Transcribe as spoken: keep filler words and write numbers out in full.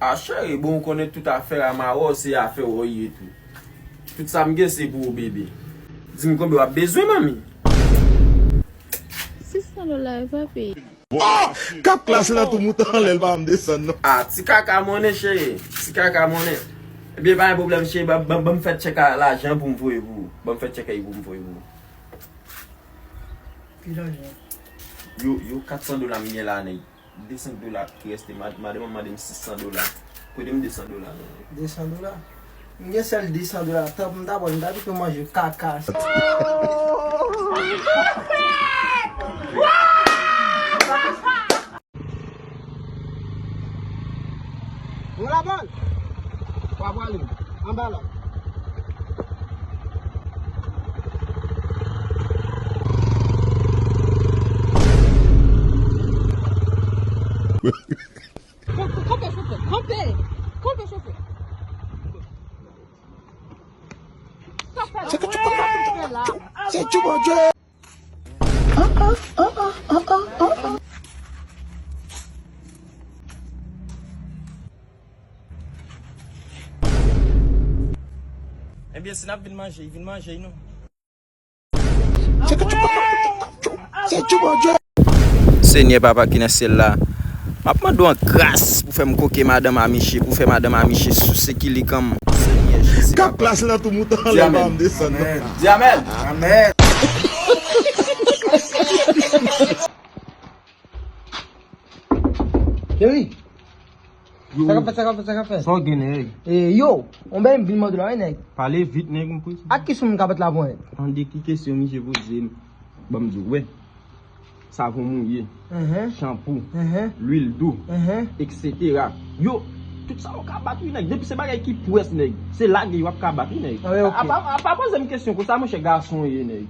A cheri, bon, ou konnen tout afè a mawon se afè w ye tou. Tout sa m gen se pou ou, bebe. Di m konbyen w ap bezwen, manmi? Sis san dola, e pa peye. Oh! K ap klase nan tou mouton anlè l pa janm desann non. Ah, ti kaka monnen, cheri. Ti kaka monnen. Ebyen, pa gen pwoblèm, cheri. Ban, ban, ban m fè tchèk a lajan pou m voye pou ou. Ban m fè tchèk a pou m voye pou ou. Ki lajan? Yo, yo kat san dola m gen la, nèg. De san dola ki reste, mad-, madanm mwen mande m sis san dola. Kote m de san dola, non? De san dola? M gen sèl de san dola. Tanpri, m ta pran, m ta pito manje kaka. Yon labòl. W ap prale anba la. Kanpe, kanpe, chofè, kanpe. Kanpe, chofè. Sa fè la. Se tchou Bondye. Ebyen, si n ap vin manje, vin manje, non. Senyè, Papa ki nan syèl la, m ap mande w an gras pou fè m koke madanm Amiche, pou fè madanm Amiche souse kilikan m. Senyè Jezi, Papa. K ap klase nan tou mouton anlè, pa m desann non. Di amèn. Amèn. Cheri, sa k ap fèt, sa k ap fèt, sa k ap fèt? Sa w gen, nèg? E, yo, on bèy m vin mande w la, wi, nèg. Pale vit, nèg, m prese. Ak ki sou m ka bat la pou nèg? Tande ki kesyon misye poze m. Ban m di w, wè. Savon mouye, chanpou, lwil dou, etsetera. Yo, tout sa w ka bat, wi, nèg. Depi se bagay ki pwès, nèg. Se lage w ap ka bat, wi, nèg. A, wi, ok. Apa, apa poze m kesyon konsa, monchè, gason w ye, nèg.